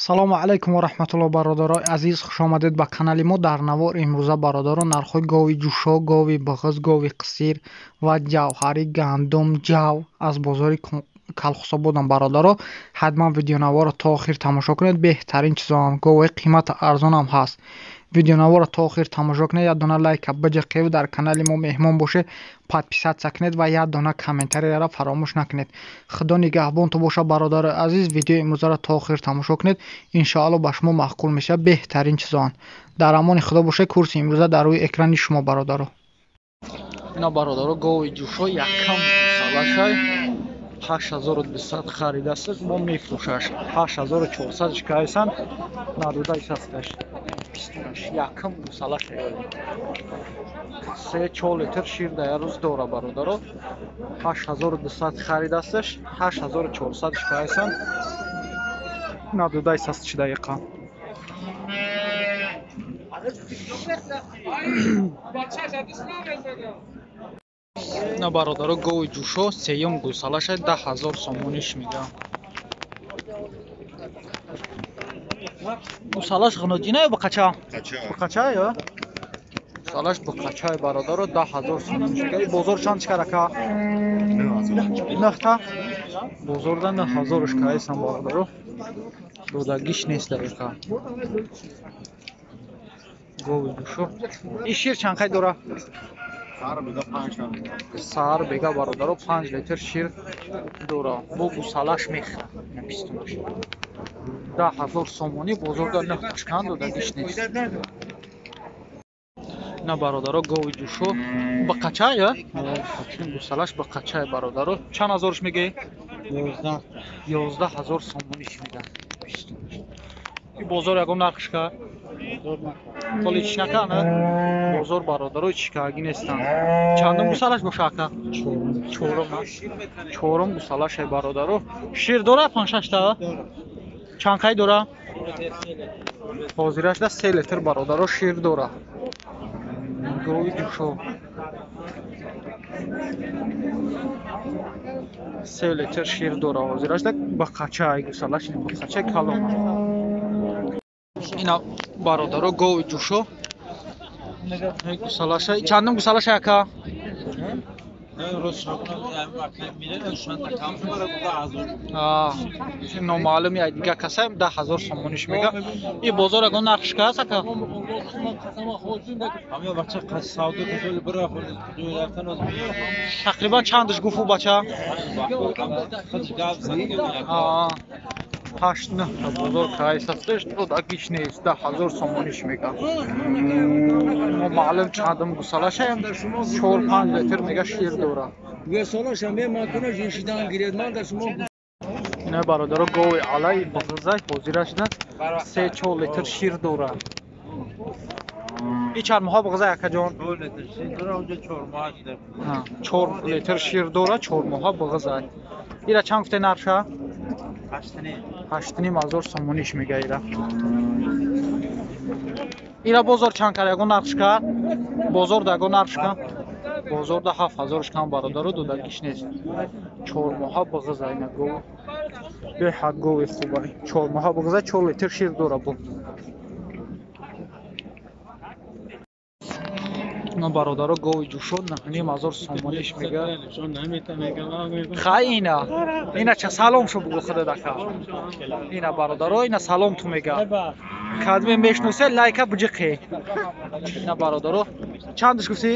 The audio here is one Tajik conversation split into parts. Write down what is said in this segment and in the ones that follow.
Салому алайкум ва раҳматуллоҳ, бародарои азиз, хуш омадед ба канали мо. Дар навор имрӯза, бародаро, нархҳои гови ҷӯшо, гови бағыз, гови қисир ва ҷавҳари гандум, ҷав аз бозори Калхусободам. Бародаро, ҳатман видеонаворро то охир тамошо кунед. Беҳтарин чизоам, говҳои қимата арзонам ҳаст. Видеонаворро то охир тамошо кунед, як дона лайка биҷиқед, дар канали мо меҳмон бошед, подписаться кунед ва як дона комментарияро фаромӯш накунед. Худо нигаҳбон ту боша, бародарои азиз. Видеои имрӯзаро то охир тамошо кунед, иншоалло ба шумо маъқул мешавад. Беҳтарин чизоанд. Дар амони худо бошед. Курси имрӯза дар рӯи экрани шумо, бародаро. Ина, бародаро, гови ҷӯшо якам салашай 8200 харидааст, мо мефурӯшаш 8400 кайсан надодаи састаш. Якам гусалаш 3-4 литр шир дар як рӯз дора, бародаро. 8200 харидасташ, 8400 кайсан надодаи саст дақиқа. На, бародаро, гови ҷӯшо сеюм гусалаша 10 000 сомониш мега. Гусалаш ғиноҷина ё бақача? Бақача ё? Гусалаш бақачаи, бародаро, 10 000 сомониш мега. Бозор чанд чикар, ака? Нӯҳта? Бозорда 9000 кайсан, бародаро. Додагиш нест дақиқа. Гови ҷӯшо. И шир чанд қай дора? Саҳар бега, бародаро, 5 литр шир дора. Бо гусалаш мехӯрад. 10 000 сомонӣ, бозорда нӯҳташкан додагиш нест. На, бародаро, гови ҷӯшо бақача ё? Гусалаш бақачай, бародаро. Чанд ҳазорш мегӯӣ? 11 000 сомониш мега. И бозор ягон нархш ка? Толи чӣ нака, на? Бозор, бародаро, чикаги нестанд. Чандум гусалаш боша, ака? Чорум. Чорум гусалаше, бародаро. Шир дора панҷ-шашта? Чанд қай дора? Ҳозирашда 3 литр, бародаро, шир дора. Гови ҷӯшо. 3 литр шир дора ҳозирашда, бақачай гусалаш, бақачай калон. Ина, бародаро, гови ҷӯшо гусалаша. Чандум гусалаша, ака? Номаълуми ай дига касаем 10 000 сомониш мега. И бозор ягон нархш кааст, ака? Тақрибан чандаш гуфт ӯ бача? Ҳашт нӯҳта бозор кайсасташ, додагиш нест, 10 000 сомониш мега. Номаълум чандум гусалашаем, 4-5 литр мега шир дора. Ина, бародаро, гови алай бағизай ҳозирашда 3-4 литр шир дора. И чанд моҳа бағизай, акаҷон? 4 литр шир дора, 4 моҳа бағизай. Ира чанд гуфте нарша? 8,5 ҳазор сомониш мега ира. Ира бозор чанд кар, ягон нархш кар? Бозорда ягон нархш кар? Бозорда 7000 кам, бародаро, додагиш нест. 4 моҳа бағизай ина гов. Беҳад гови хубай. 4 моҳа бағизай, 4 литр шир дора бу. На, бародаро, гови ҷӯшо 9,5 ҳазор сомониш мега. Хай, ина. Ина ча салом шо бугу худат, ака. Ина, бародаро, ина салом ту мега. Кадме мешносе, лайка биҷиқе. Ина, бародаро, чандаш гуфтӣ?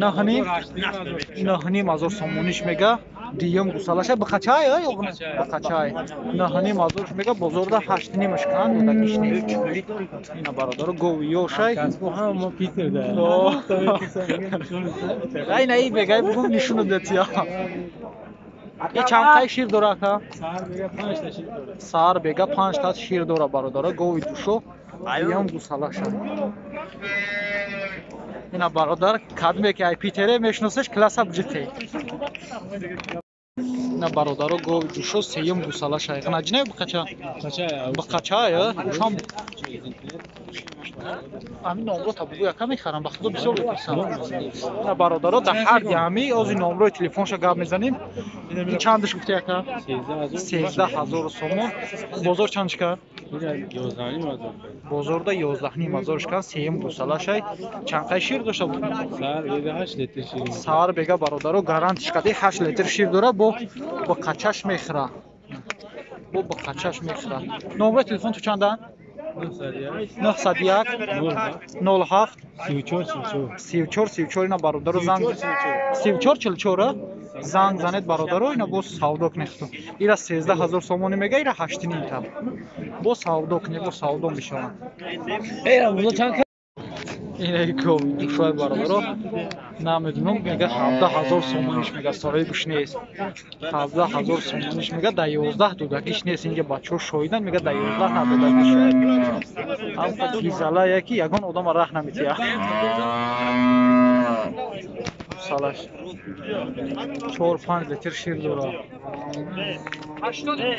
Нӯҳним? 9,5 ҳазор сомониш мега. Дуюм гусалаша бақачай ё бақачай? 9,5 ҳазорш мега, бозорда ҳаштнимаш кан додагиш нест. Ина, бародаро, гови ёшай. Ина и мега, бугум нишуну детия. И чанд қай шир дора, ака? Саҳар бега 5 та шир дора, бародаро, гови ҷӯшо дуюм гусалаша. Ина, бародар, кадме ки ай Питере мешиносеш, класса биҷиқе. Ина, бародаро, гови ҷӯшо сеюм гусалаша. Ғинаҷина ё бақача? Бақача ё? Ушам Ҳамин номро та бугӯ, яка мехарам, ба худо бисёр мепурсам. На бародаро, дар ҳар ҳами ози номрои телефонша гап мезанем. Ин чандаш гуфта яка? 13 000 сомон. Бозор чандш кард? Бозорда 11 500 кард. Сеюм гусалашай. Чанд қай шир дошта буд? Саҳар бега бародаро гарантиш карди, 8 литр шир дора, бо қачаш мехӯра. Бо қачаш мехӯра. Номрои телефон ту чанда? 901 07 34 34. Ина бародаро занг 34 44 занг занед бародаро, ина боз савдо кунед. Ира 13 000 сомонӣ мега, ира ҳаштиним та. Боз савдо кунед, боз савдо мешавад. Ина гови ҷӯшои бародаро, намедунам, мега 17 000 сомониш мега, соҳибш нест. 17 000 сомониш мега, да 11 додагиш нест. Инҷа бачаҳо шоҳидан, мега да 11 надодагиш. Ҳамқа гизалая ки ягон одама раҳ наметиҳа. Салаш 4-5 литр шир дора.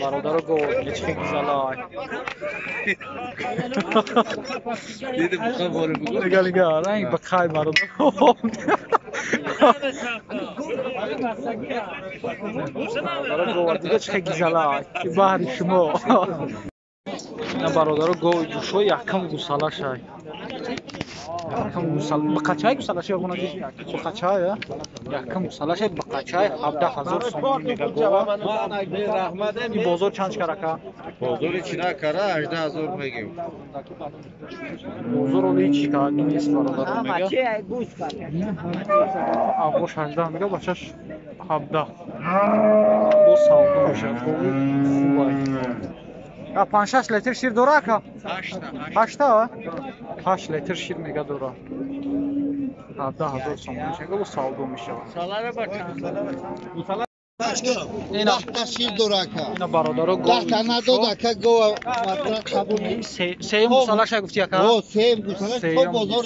Бародаро, гов чӣ гизалай. Лига лига ранг ба қай бародар. Бародаро, гова дига чӣ гизалай. Баҳри шумо. На бародаро, гови ҷӯшо якам гусалашай. Якам гусал бақачай гусалашай оғунаҷи бақачай якам гусалашай бақачай 17 000 сомон мега гова. Ин бозор чанд шкар ака? Бозори чӣ накара 18 000 мегем. Бозор оли ҳеч карди нест бародаро мега. Аввош 18 мега, бачаш 17. Боз савдо мешавад. Гови хубай. 5-6 литр шир дора ака? Ҳашта? 8 литр шир мега дора. 17 000 сомон мега, боз савдо мешавад. Даҳта шир дора ака. Ина бародаро Даҳта надод ака гова масалан қабул. Сеюм гусалаша гуфти ака? О, сеюм гусалаш то бозор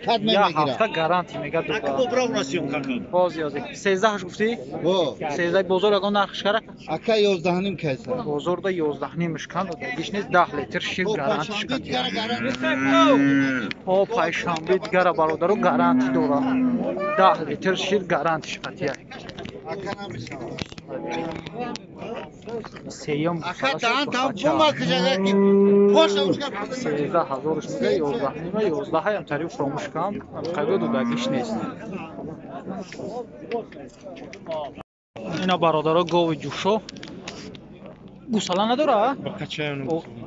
кад Я мегира. Ҳафта гаранти мега дора. Боз ёзи. 13-аш гуфти? О, 13 бозор ягон нархш кара? Ака 11,5 кайса. Бозорда 11,5 кан додагиш нест, 10 литр шир гарантиш кад. О, пайшанбе дигара бародаро гаранти дора. 10 литр шир гарантиш қатия. Ака намешавад. Сеюм Ака даҳан там бума кижага ки поша ушка. 13 000-ш мега, 11,5, 11-ам тариф фромӯш кам, қайдо додагиш нест. Ина бародаро, гови ҷӯшо гусала надора?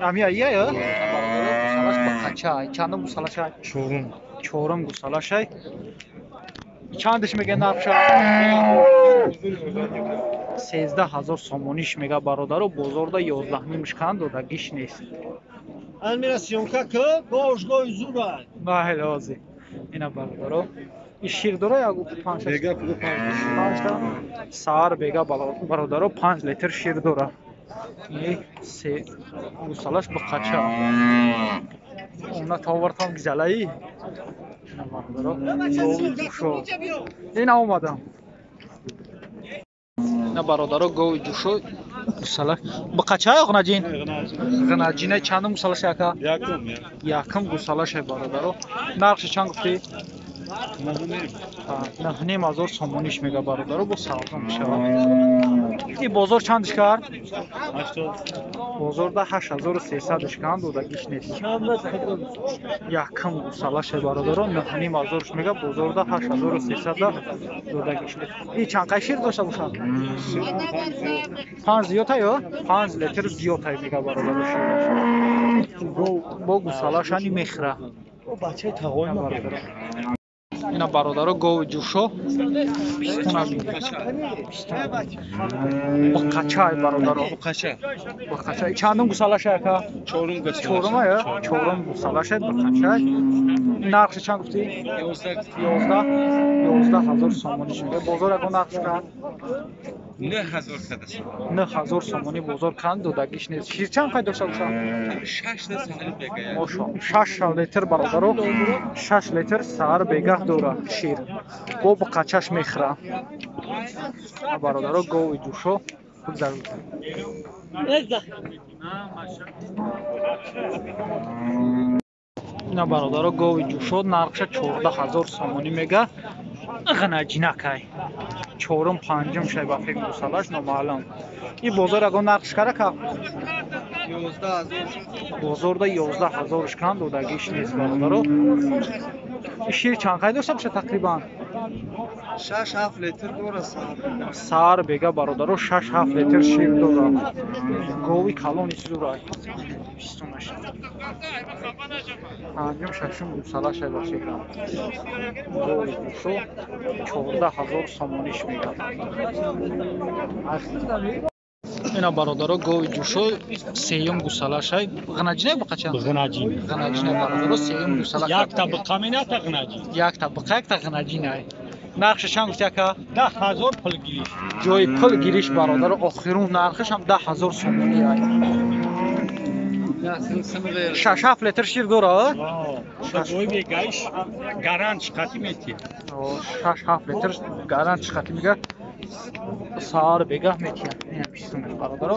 Ами ая бародаро, гусалаш бақачай. Чандум гусалашай? Чорум. Чорум гусалашай. Чандаш мега нархша? 13 000 сомониш мега бародаро, бозорда 11,5-ш кан додагиш нест. Алмира съёмка ки гош гои зура. Бале, ҳозир. Ина бародаро. И шир дора як панҷ Бега пулу панҷ. Панҷта саҳар бега бародаро 5 литр шир дора. И се гусалаш бақача. Она товартам гизалаи. Ина бародаро. Гови ҷӯшо. Ина омадам. Ина бародаро, гови ҷӯшо гусала бақача ғнаҷин. Ғнаҷина чандум гусалаш ака? Якум. Якум гусалаше бародаро. Нархш чанд гуфтӣ? 9 500 сомониш мега бародаро, бо савдо мешавад. И бозор чандиш кард? Бозорда 8300-ш канд додагиш нест. Якум гусалаше бародаро, 9 500-ш мега, бозорда 8300-да додагиш нест. И чанд қай шир дошта бошад? Панҷ зиёдтай ё? 5 литр зиёдтай мега бародаро шираш. Бо гусалашани мехӯра. Бачаи тағои ма. Ина бародаро, гови ҷӯшо пистона бақачай бародаро. Бақача. Бақачай. Чандум гусалаша ака? Чорум гусалаша. Чорум ая? Чорум гусалаша бақачай. Нархш чанд гуфтӣ? 11. 11. 11 000 сомониш мега. Бозор ягон нархш кард? 9000 када. 9000 сомонӣ бозор канд додагиш нест. Шир чанд қай дошта бошад? Шашта саҳар бега. Мошо. 6 литр бародаро, 6 литр саҳар бегаҳ дора шир. Бо бақачаш мехӯра. Бародаро, гови ҷӯшо бигзар. Ина бародаро гови ҷӯшо нархша 14 000 сомонӣ мега. Ғнаҷинакай. Чорум панҷум шай ба фикр гусалаш номаълум. И бозор ягон нархш карака? 11 000. Бозорда 11 000 шкан додагиш нест бародаро. И шир чанд қай дошта боша тақрибан? 6-7 литр дора сар. Сар бега бародаро 6-7 литр шир дора. Гови калони зурай. Пистонаш. Панҷум шашум гусала шай ба фикрам. Гови ҷӯшо 14 000 сомониш мега. Ина бародаро гови ҷӯшо сеюм гусала шай. Ғнаҷина бақача? Ғнаҷин. Ғнаҷина бародаро сеюм гусала. Якта биқа мената ғнаҷин. Якта биқа якта ғнаҷина. Нархша чанд гуфти ака? 10 000 пул гириш. Ҷои пул гириш бародаро охирун нархаш ҳам 10 000 сомонӣ ай. 6-7 литр шир дора? Гои бегаиш гарант шқати метия. 6-7 литр гарант шқати мега. Саҳар бегаҳ метия. Ина пистонаш бародаро.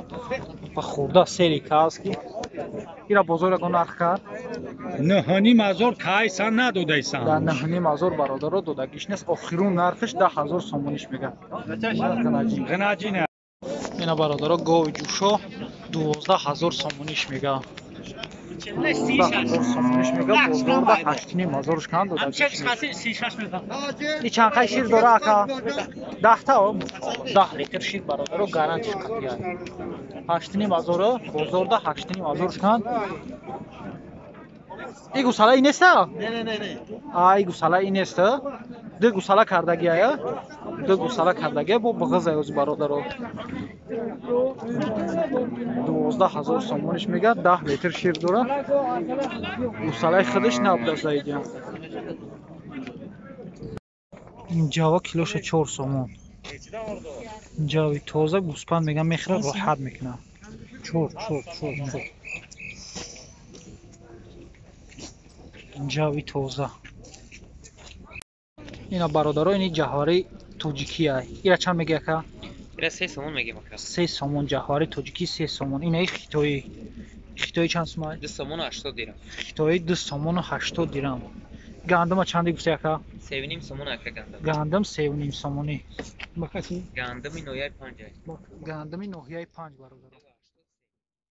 Ба хурда сери кааст ки ира бозор ягон нарх кард? 9 500 кайсан надодайсан. Дар 9 500 бародаро додагиш нест. Охирун нархаш 10 000 сомониш мега. Ғнаҷин. Ина бародаро гови ҷӯшо 12 000 сомониш мега. 12 000 сомониш мега. Бозорда 8 500 шкан додагиш нест. И чанд қай шир дора ака? Даҳта? 10 литр шир бародаро гарантиш қатъия. 8 500 бозорда 8 500 шкан. И гусала и неста? Не, не, не, не. А, и гусала и неста? Ду гусала кардагия? Ду гусала кардагия бо бағыза ёзи бародаро. 12 000 сомониш мега, 10 литр шир дора. Гусалаи худаш набуда заидиям. Ҷава килоша 4 сомон. Ҷави тоза гӯспанд мега мехӯрад роҳат мекунад. Чор, чор, чор, чор. Ҷави тоза. Ина бародаро ини ҷаҳвари тоҷикӣ ай. Ира чанд меги ака? Ира 3 сомон мегем ака. 3 сомон ҷаҳвари тоҷикӣ 3 сомон. Инаи хитоӣ. Хитоӣ чанд сомон? 2 сомон 80 дирам. Хитоӣ 2 сомону 80 дирам. Гандума чанде гуфти ака? 3,5 сомон ака гандум. Гандум 3,5 сомонӣ. Гандуми ноҳияи 5 ай. Гандуми ноҳияи 5 бародаро.